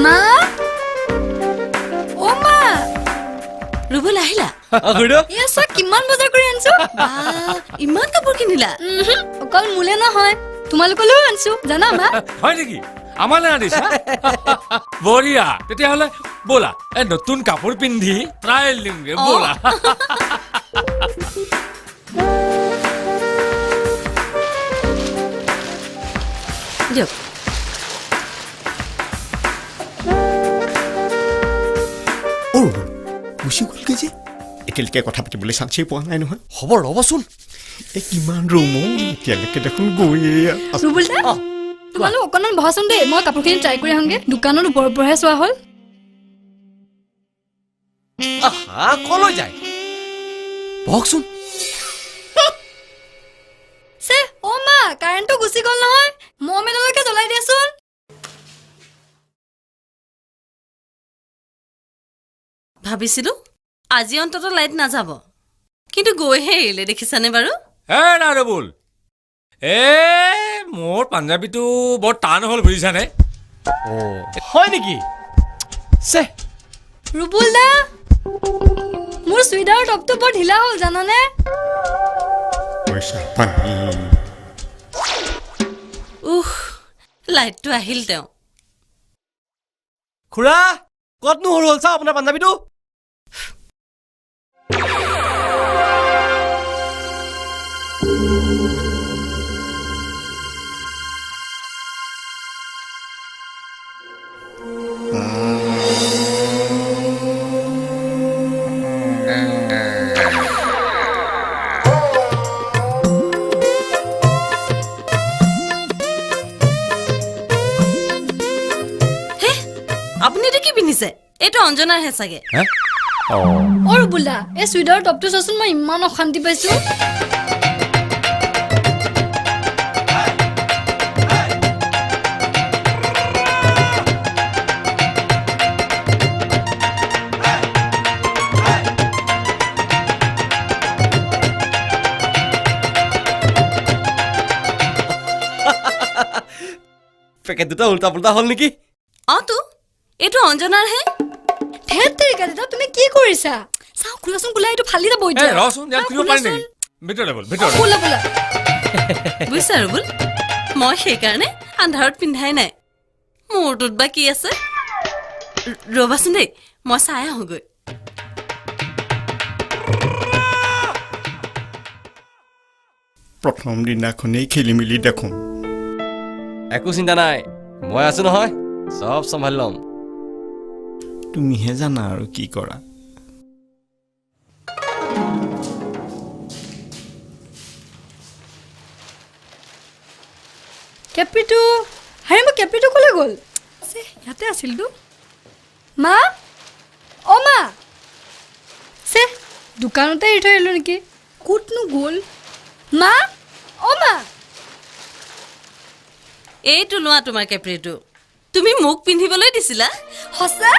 মা, অ মা, ৰুবুল আহিলা? এয়া চোৱা কিমান বজাৰ কৰি আনিছো। ইমান কাপোৰ কিনিলা? অকল মোলে নহয়, তোমালোকলৈও আনিছো জানা মা। হয় নেকি? আমালৈ আনিছা? বঢ়িয়া, তেতিয়াহ'লে ব'লা এই নতুন কাপোৰ পিন্ধি ট্ৰায়েল দিমগে, ব'লা। দিয়ক। গুচি গ'লগৈ যে, এতিয়ালৈকে কথা পাতিবলৈ চান্সেই পোৱা নাই নহয়। হ'ব ৰ'বচোন, এই কিমান ৰুম এতিয়ালৈকে দেখোন গৈয়ে। ৰুবুল দা, তোমালোক অকণমান বহাচোন দেই, মই কাপোৰখিনি ট্ৰাই কৰি আহোঁগে। দোকানত ওপৰৰ পৰাহে চোৱা হ'ল। কলৈ যায়? বহকচোন। অ মা, কাৰেণ্টটো গুচি গ'ল নহয়, মম এডালকে জ্বলাই দিয়াচোন। ভাবিছিলো আজি অন্তত লাইট নাযাব, কিন্তু গৈহে এৰিলে, দেখিছানে বাৰু? হে না ৰুবুল, এ মোৰ পাঞ্জাবীটো বৰ টান হ'ল বুজিছানে? হয় নেকি? ৰুবুল দা, মোৰ চুইদাৰৰ টপটো বৰ ঢিলা হ'ল জানানে? উহ, লাইটটো আহিল। তেওঁ খুৰা ক'তনো সৰু হ'ল চাওঁ আপোনাৰ পাঞ্জাবীটো। আপুনি এইটো কি পিন্ধিছে? এইটো অঞ্জনাৰহে চাগে। অ ৰুবুল দা, এই চুইদাৰৰ টপটো চোৱাচোন, মই ইমান অশান্তি পাইছো। পেকেট দুটা উল্টা পুল্টা হ'ল নেকি? অ তো, এইটো অঞ্জনাৰহে। ধেত তেৰিকা দেউতা, তুমি কি কৰিছা? চাওঁ, খোলাচোন খোলা, এইটো ফালি যাব এতিয়া। ৰচোন, ইয়াত খুলিব পাৰি নেকি? ভিতৰলৈ ব'ল, ভিতৰলৈ। ব'লা ব'লা। বুজিছা ৰুবুল, মই সেইকাৰণে আন্ধাৰত পিন্ধাই নাই। মূৰটোত বা কি আছে? ৰ'বাচোন দেই, মই চাই আহোঁগৈ। প্ৰথম দিনাখনেই খেলি মেলি দেখোন। একো চিন্তা নাই, মই আছো নহয়, চব চম্ভালি ল'ম। তুমিহে জানা আৰু কি কৰা। কেপ্ৰিটো, হাৰে মোৰ কেপ্ৰিটো ক'লৈ গ'ল? ইয়াতে আছিলতো। মা, অ মা, চে দোকানতে এৰি থৈ আহিলোঁ নেকি? ক'তনো গ'ল? মা, অ মা। এইটো লোৱা তোমাৰ কেপ্ৰিটো, তুমি মোক পিন্ধিবলৈ দিছিলা। সঁচা?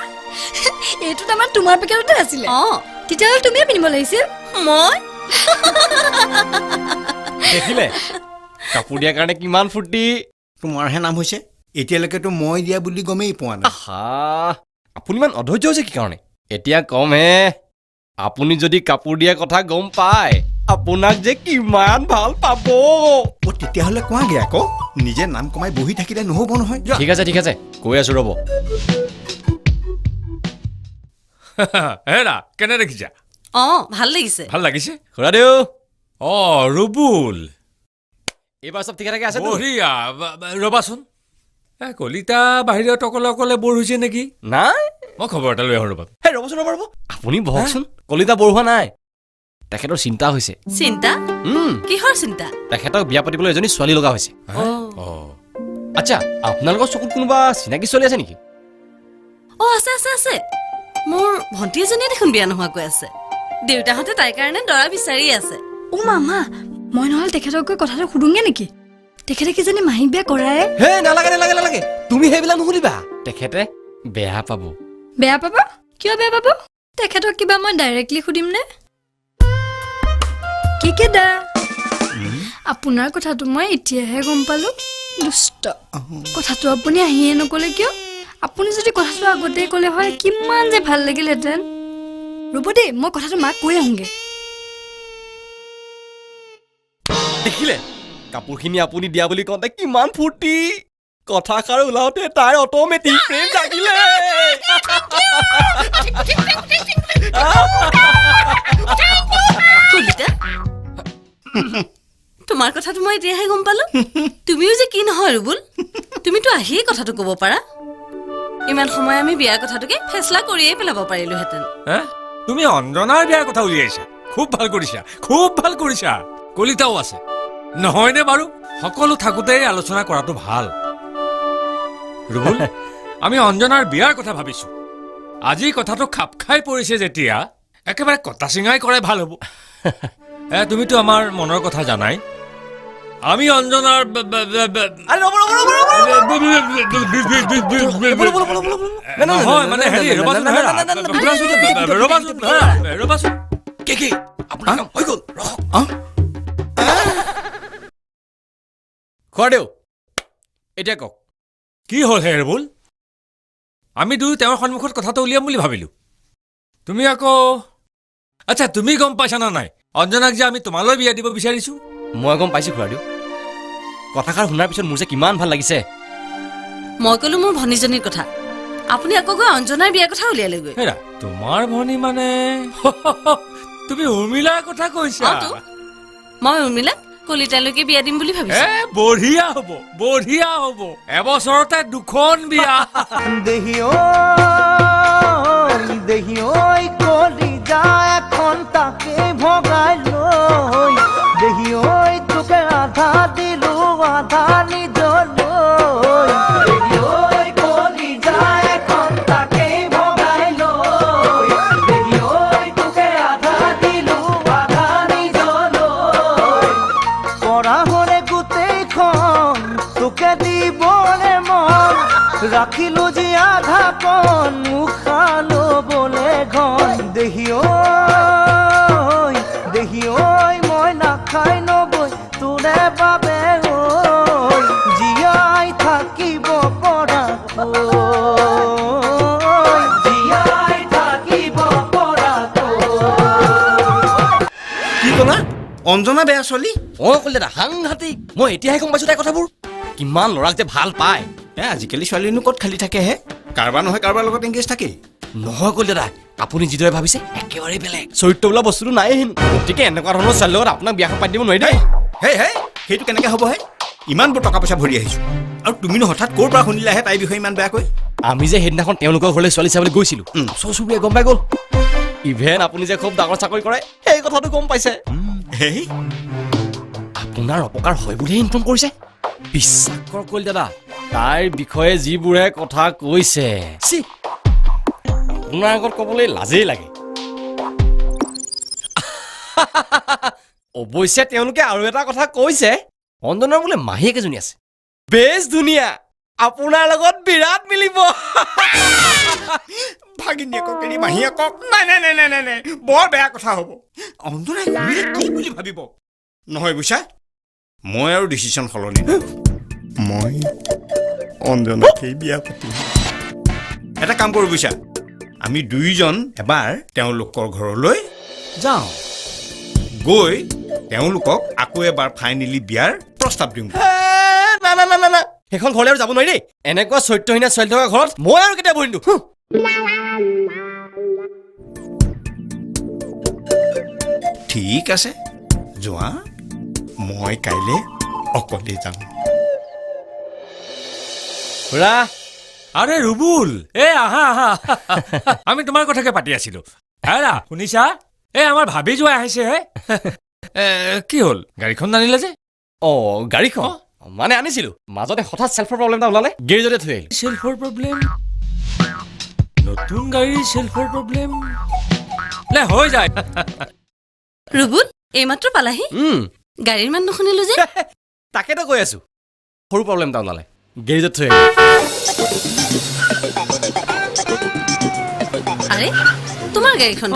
এইটো তাৰমানে তোমাৰ পেকেটতে আছিলে? অ, তেতিয়াহ'লে তুমিয়ে পিন্ধিব লাগিছিল। মই? দেখিলে কাপোৰ দিয়াৰ কাৰণে কিমান ফূৰ্তি। তোমাৰহে নাম হৈছে, এতিয়ালৈকেতো মই দিয়া বুলি গমেই পোৱা নাই। আহা, আপুনি ইমান অধৈৰ্য হৈছে কি কাৰণে? এতিয়া কমহে, আপুনি যদি কাপোৰ দিয়াৰ কথা গম পায় আপোনাক যে কিমান ভাল পাব। অ তেতিয়াহ'লে কোৱাগে আকৌ, নিজে নাম কমাই বহি থাকিলে নহ'ব নহয়। ঠিক আছে ঠিক আছে, কৈ আছো ৰ'ব। হেৰা, কেনে দেখিছা? অ ভাল লাগিছে। ভাল লাগিছে খুৰাদেউ। অ ৰুবুল, এইবাৰ চব ঠিকে থাকে আছে? বঢ়িয়া। ৰ'বাচোন, কলিতা বাহিৰত অকলে অকলে বৰ হৈছে নেকি? নাই, মই খবৰ এটা লৈ আহোঁ ৰ'বা। হে ৰ'বচোন, ৰ'ব ৰ'ব, আপুনি বহকচোন। কলিতা বৰ হোৱা নাই, তেখেতৰ চিন্তা হৈছে। চিন্তা? কিহৰ চিন্তা? তেখেতক বিয়া পাতিবলৈ এজনী ছোৱালী লগা হৈছে। আচ্ছা, আপোনালোকৰ চকুত কোনোবা চিনাকি ছোৱালী আছে নেকি? অ আছে আছে আছে, মোৰ ভণ্টি এজনীয়ে দেখোন বিয়া নোহোৱাকৈ আছে। দেউতাহঁতে তাইৰ কাৰণে দৰা বিচাৰি আছে। অ মামা, মই নহ'লে তেখেতক গৈ কথাটো সুধোংগে নেকি? তেখেতে কিজানি মাহীক বিয়া কৰায়। হে নালাগে নালাগে নালাগে, তুমি সেইবিলাক নুসুধিবা, তেখেতে বেয়া পাব। বেয়া পাব? কিয় বেয়া পাব? তেখেতক কিবা মই ডাইৰেক্টলি সুধিম নে? কি কে দা, আপোনাৰ কথাটো মই এতিয়াহে গম পালো। দুষ্ট, কথাটো আপুনি আহিয়ে নকলে কিয়? আপুনি যদি কথাটো আগতেই ক'লে হয় কিমান যে ভাল লাগিলহেঁতেন। ৰ'ব দেই, মই কথাটো মাক কৈ আহোঁগৈ। দেখিলে কাপোৰখিনি আপুনি দিয়া বুলি কওঁতে কিমান ফূৰ্তি, কথাষাৰ ওলাওঁতে তাইৰ অট'মেটিক প্ৰেম জাগিলে। কলিতা, তোমাৰ কথাটো মই এতিয়াহে গম পালো। তুমিও যে কি নহয় ৰুবুল, তুমিতো আহিয়ে কথাটো ক'ব পাৰা। ইমান সময় আমি বিয়াৰ কথাটোকে ফেচলা কৰিয়ে পেলাব পাৰিলোহেঁতেন। তুমি অঞ্জনাৰ বিয়াৰ কথা উলিয়াইছা, খুব ভাল কৰিছা, খুব ভাল কৰিছা। কলিতাও আছে নহয়নে বাৰু? সকলো থাকোঁতেই আলোচনা কৰাটো ভাল। ৰুবুল, আমি অঞ্জনাৰ বিয়াৰ কথা ভাবিছো। আজি কথাটো খাপ খাই পৰিছে যেতিয়া একেবাৰে কটা চিঙাই কৰাই ভাল হ'ব। তুমিতো আমাৰ মনৰ কথা জানাই, আমি অঞ্জনাৰ নহয় মানে হেৰি, ৰ'বাচোন। খুৱাদেউ, এতিয়া কওক কি হ'ল হে ৰুবুল? আমি দুয়ো তেওঁৰ সন্মুখত কথাটো উলিয়াম বুলি ভাবিলোঁ, তুমি আকৌ। আচ্ছা, তুমি গম পাইছা না নাই অঞ্জনাক যে আমি তোমালৈ বিয়া দিব বিচাৰিছোঁ? মই গম পাইছোঁ খুৰাদেউ। কথাষাৰ শুনাৰ পিছত মোৰ যে কিমান ভাল লাগিছে। মই ক'লো মোৰ ভনীজনীৰ কথা, আপুনি আকৌ গৈ অঞ্জনাৰ বিয়াৰ কথা উলিয়ালেগৈ। হেৰা, তোমাৰ ভনী মানে তুমি উৰ্মিলাৰ কথা কৈছা? মই উৰ্মিলাক কলিতালৈকে বিয়া দিম বুলি ভাবিছো। বঢ়িয়া হ'ব, বঢ়িয়া হ'ব, এবছৰতে দুখন বিয়া। দেহি ঐ, দেহি ঐ, কলিজা এখন তাকে ভগাই লৈ, দেহি ঐ তোকে আধা দিলো আধা নিজলৈ, দেহি ঐ কলিজা এখন তাকে ভগাই লৈ, দেহি ঐ তোকে আধা দিলো আধা নিজলৈ, কৰা হলে গোটেইখন তোকে দিবলে মন, ৰাখিলো যে আধা কণ উশাহ ল'বলে ঘন, দেহি ঐ, দেহি ঐ মই নাখাই নবৈ তোৰে বাবে ঐ, জীয়াই থাকিব পৰাকৈ, জীয়াই থাকিব পৰাকৈ। কি ক'লা? অঞ্জনা বেয়া ছোৱালী? অঁ কলিতা, সাংঘাতিক। মই এতিয়াহে গম পাইছোঁ তাইৰ কথাবোৰ, কিমান ল'ৰাক যে ভাল পায়। আজিকালি ছোৱালীনো ক'ত খালী থাকেহে, কাৰোবাৰ নহয় কাৰোবাৰ লগত এংগেজ থাকেই। নহয় কলিতা, আপুনি যিদৰে ভাবিছে একেবাৰে বেলেগ। চৰিত্ৰ বোলা বস্তুটো নাই হেনো, গতিকে এনেকুৱা ধৰণৰ ছোৱালীৰ লগত আপোনাক বিয়াখন পাতি দিব নোৱাৰি দেই। হেই হেই, সেইটো কেনেকৈ হ'ব হে? ইমানবোৰ টকা পইচা ভৰি আহিছোঁ, আৰু তুমিনো হঠাৎ ক'ৰ পৰা শুনিলাহে তাইৰ বিষয়ে ইমান বেয়াকৈ? আমি যে সেইদিনাখন তেওঁলোকৰ ঘৰলৈ ছোৱালী চাবলৈ গৈছিলোঁ, ওচৰ চুবুৰীয়া গম পাই গ'ল। ইভেন আপুনি যে খুব ডাঙৰ চাকৰি কৰে সেই কথাটো গম পাইছে। আপোনাৰ অপকাৰ হয় বুলিহে ইনফৰ্ম কৰিছে। বিশ্বাস কৰক কলিতা দাদা, তাইৰ বিষয়ে যিবোৰে কথা কৈছে, আপোনাৰ আগত ক'বলৈ লাজেই লাগে। অৱশ্যে তেওঁলোকে আৰু এটা কথা কৈছে, অঞ্জনাৰ বোলে মাহীয়েক এজনী আছে, বেছ ধুনীয়া, আপোনাৰ লগত বিৰাট মিলিব। ভাগিনীয়েকক এৰি মাহীয়েকক? নাই নাই নাই নাই নাই নাই, বৰ বেয়া কথা হ'ব। অঞ্জনাই শুনিলে কি বুলি ভাবিব? নহয় বুইছা, মই আৰু ডিচিশ্যন সলনি নকৰোঁ। মই অঞ্জনাকেই বিয়া পাতিম। এটা কাম কৰোঁ বুইছা, আমি দুয়োজন এবাৰ তেওঁলোকৰ ঘৰলৈ যাওঁ, গৈ তেওঁলোকক আকৌ এবাৰ ফাইনেলি বিয়াৰ প্ৰস্তাৱ দিওঁ। না না না না, সেইখন ঘৰলৈ আৰু যাব নোৱাৰি দেই। এনেকুৱা চৰিত্ৰহীনা ছোৱালী থকা ঘৰত মই আৰু কেতিয়া ভৰি নিদিওঁ। ঠিক আছে, যোৱা, মই কাইলৈ অকলে যাম। খুৰা। আৰে ৰুবুল, এই আহা আহা, আমি তোমাৰ কথাকে পাতি আছিলো। হেৰা শুনিছা, এই আমাৰ ভাবি যোৱা আহিছে হে। কি হ'ল, গাড়ীখন নানিলে যে? অঁ, গাড়ীখন মানে আনিছিলো, মাজতে হঠাৎ চেল্ফৰ প্ৰব্লেম এটা ওলালে, গেৰেজতে থৈ আহিলো। চেল্ফৰ প্ৰব্লেম? নতুন গাড়ীৰ চেল্ফৰ প্ৰব্লেম? লে হৈ যায়। ৰুবুল, এইমাত্ৰ পালাহি? গাড়ীৰ মান নুশুনিলো যে। তাকেতো কৈ আছো, সৰু প্ৰব্লেম এটা ওলালে, গেৰেজত থৈ আহিলো। আৰে তোমাৰ গাড়ীখন?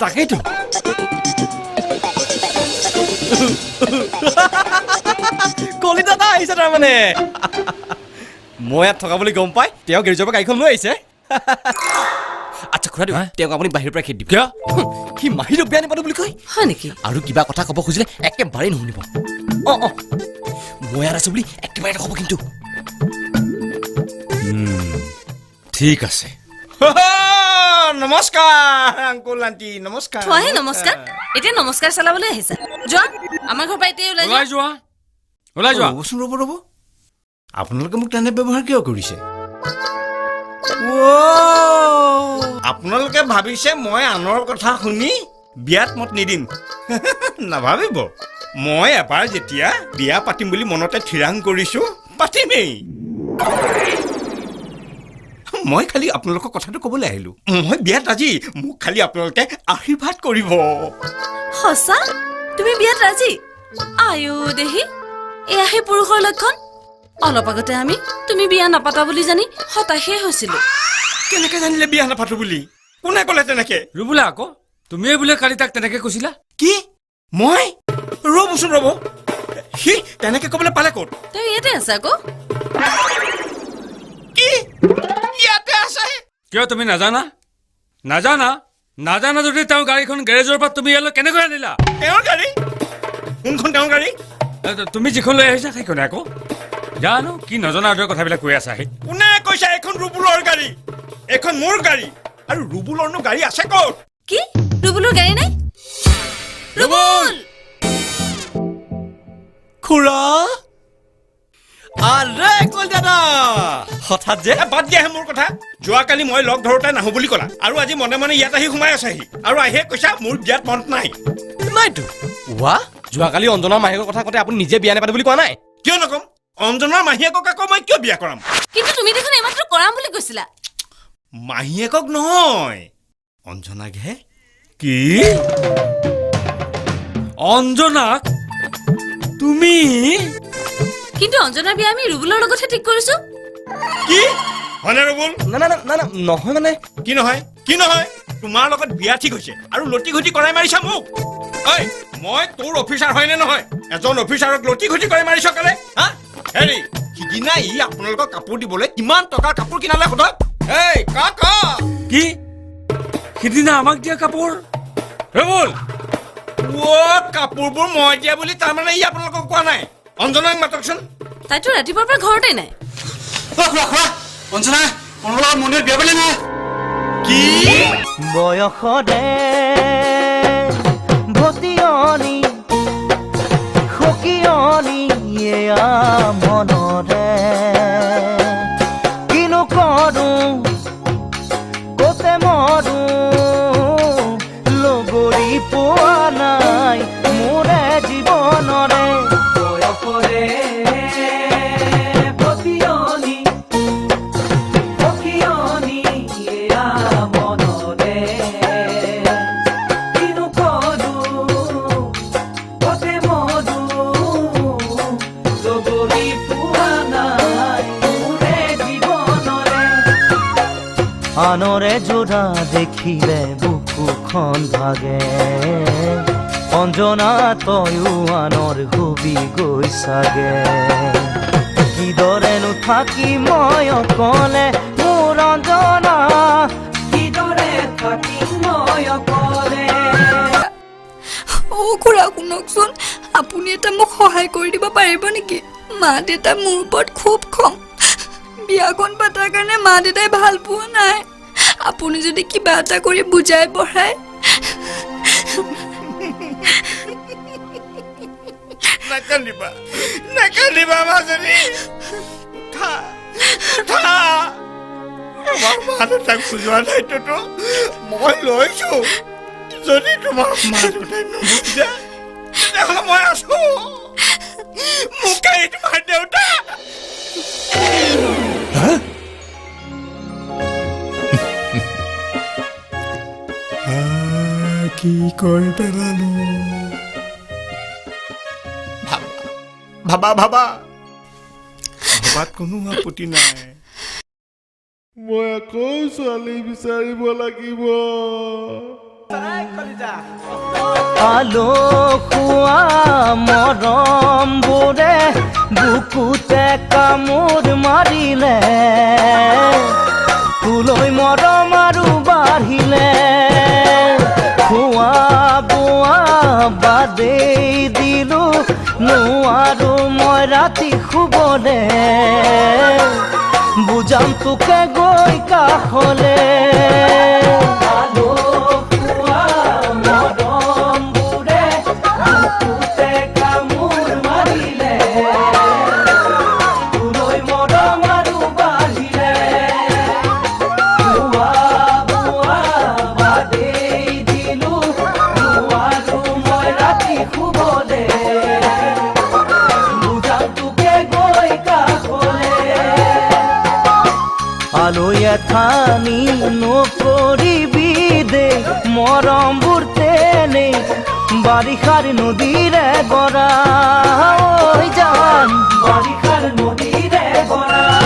তাকেইতো। কলিতা আহিছে তাৰমানে। মই ইয়াত থকা বুলি গম পাই তেওঁ গেৰেজৰ পৰা গাড়ীখন লৈ আহিছে। আচ্ছা খুৰাদেউ, তেওঁক আপুনি বাহিৰৰ পৰা খেদি দিব। কিয়? সি মাহীৰক বিয়া নাপাতো বুলি কয়। হয় নেকি? আৰু কিবা কথা ক'ব খুজিলে একেবাৰেই নুশুনিব। অঁ অঁ, মই ইয়াত আছো বুলি একেবাৰে নক'ব কিন্তু। ঠিক আছে। নমস্কাৰ আংকুল আণ্টি, নমস্কাৰ। থোৱাহে নমস্কাৰ, এতিয়া নমস্কাৰ চলাবলৈ আহিছা। যোৱা আমাৰ ঘৰৰ পৰা এতিয়াই ওলাই যোৱা, ওলাই যোৱা। ৰ'বচোন, ৰ'ব ৰ'ব, আপোনালোকে মোক তেনে ব্যৱহাৰ কিয় কৰিছে? আপোনালোকে ভাবিছে মই আনৰ কথা শুনি বিয়াত মত নিদিম? নাভাবিব। মই এবাৰ যেতিয়া বিয়া পাতিম বুলি মনতে থিৰাং কৰিছোঁ, পাতিমেই। মই খালি আপোনালোকৰ কথাটো ক'বলৈ আহিলোঁ। মই বিয়াত ৰাজি, মোক খালি আপোনালোকে আশীৰ্বাদ কৰিব। সঁচা তুমি বিয়াত ৰাজি? আয়ো দেহি, এয়াহে পুৰুষৰ লক্ষণ। অলপ আগতে আমি তুমি বিয়া নাপাতা বুলি জানি হতাশেই হৈছিলো। কেনেকে জানিলে বিয়া নাপাতো বুলি? কোনে ক'লে তেনেকে? ৰুবুলা আকৌ, তুমিয়ে বোলে কালি তাক তেনেকে কৈছিলা। কি? মই? ৰ'বচোন ৰ'ব, সি তেনেকে ক'বলৈ পালে ক'ত? তেওঁ ইয়াতে আছে আকৌ। কি ইয়াতে আছে? কিয় তুমি নাজানা? নাজানা? নাজানা যদি তেওঁৰ গাড়ীখন গেৰেজৰ পৰা তুমি ইয়ালৈ কেনেকৈ আনিলা? তেওঁৰ গাড়ী? কোনখন তেওঁৰ গাড়ী? তুমি যিখন লৈ আহিছা সেইখনে আকৌ। জানো কি নজনা দৰে কথাবিলাক কৈ আছা। কোনে কৈছে এইখন ৰুবুলৰ গাড়ী? এইখন মোৰ গাড়ী। আৰু ৰুবুলৰনো গাড়ী আছে ক'ত? কি ৰুবুলৰ গাড়ী নাই? ৰুবুল খুৰা, আৰে কলিতা, হঠাৎ যে? বাদ দিয়াহে মোৰ কথা। যোৱাকালি মই লগ ধৰোঁতে নাহো বুলি ক'লা, আৰু আজি মনে মনে ইয়াত আহি সোমাই আছাহি, আৰু আহিয়ে কৈছা মোৰ বিয়াত মনত নাই। নাইতো। ৱা, যোৱাকালি অঞ্জনাৰ মাহীয়েকৰ কথা কওঁতে আপুনি নিজে বিয়া নাপাতে বুলি কোৱা নাই? কিয় নকম? অঞ্জনাৰ মাহীয়েকক আকৌ মই কিয় বিয়া কৰাম? কিন্তু তুমি দেখোন এইমাত্ৰ কৰাম বুলি কৈছিলা। মাহীয়েকক নহয়, অঞ্জনাকহে। কি? অঞ্জনাক? তুমি? কিন্তু অঞ্জনাৰ বিয়া আমি ৰুবুলৰ লগতহে ঠিক কৰিছো। কি হয়নে ৰুবুল? না না না না, নহয় মানে। কি নহয়? কি নহয়? তোমাৰ লগত বিয়া ঠিক হৈছে আৰু লটি ঘটি কৰাই মাৰিছা মোক। ঐ, মই তোৰ অফিচাৰ হয়নে নহয়? এজন অফিচাৰক লটি ঘটি কৰাই মাৰিছ কেলে? হা? হেৰি, সিদিনা ই আপোনালোকক কাপোৰ দিবলৈ কিমান টকাৰ কাপোৰ কিনালে সোধক। এই কা কা। কি? সিদিনা আমাক দিয়া কাপোৰ? ৰুবুল, অ' কাপোৰবোৰ মই দিয়া বুলি তাৰমানে ই আপোনালোকক কোৱা নাই? অঞ্জনাক মাতকচোন। তাইতো ৰাতিপুৱাৰ পৰা ঘৰতে নাই। অঞ্জনা, কোনোবা মন্দিৰত বিয়া পাতিলে নাই? কি বয়সৰে ভটিয়নি সকিয়নি এয়া মনৰে, কিনো কৰোঁ ক'তে মৰো, লগৰী পোৱা নাই মোৰে জীৱনৰে। বয়সৰে ভটিয়নি সকিয়নি এয়া মনৰে, কিনো কৰোঁ ক'তে মৰো, লগৰী পোৱা নাই মোৰে জীৱনৰে। আনৰে যোৰা দেখিলে বুকুখন ভাগে, অঞ্জনা তয়ো আনৰ হবি গৈ চাগে। কিদৰেনো থাকি মই অকলে মোৰ অঞ্জনা, কিদৰে থাকি মই অকলে। অ খুৰা শুনকচোন, আপুনি এটা মোক সহায় কৰি দিব পাৰিব নেকি? মা দেউতা মোৰ ওপৰত খুব খং, বিয়াখন পতাৰ কাৰণে মা দেউতাই ভাল পোৱা নাই। আপুনি যদি কিবা এটা কৰি বুজাই বঢ়ায়। নাকান্দিবা, নাকান্দিবা মাজনী। উঠা উঠা, তোমাৰ মা দেউতাক বুজোৱা দায়িত্বটো মই লৈছো। যদি তোমাৰ মা দেউতাই নুবুজে তেতিয়াহ'লে মই আছো। মোকেই তোমাৰ দেউতা। কি কৰি পেলালো? ভাবা ভাবা, ভাবাত কোনো আপত্তি নাই। মই আকৌ ছোৱালী বিচাৰিব লাগিব। আলসুৱা মৰমবোৰে বুকুতে কামোৰ মাৰিলে। হ'লে বুজাম তোকে গৈ কাষলে। আলসুৱা মৰমবোৰে বুকুতে কামোৰ মাৰিলে, তোলৈ মৰম আৰু বাঢ়িলে। খোৱা বোৱা বাদেই দিলো, নোৱাৰো মই ৰাতি শুবলে, বুজাম তোকে গৈ কাষলে। আলৈ এথানি নকৰিবি দে, মৰমবোৰ তেনে বাৰিষাৰ নদীৰে গৰা, ঐ জান বাৰিষাৰ নদীৰে গৰা।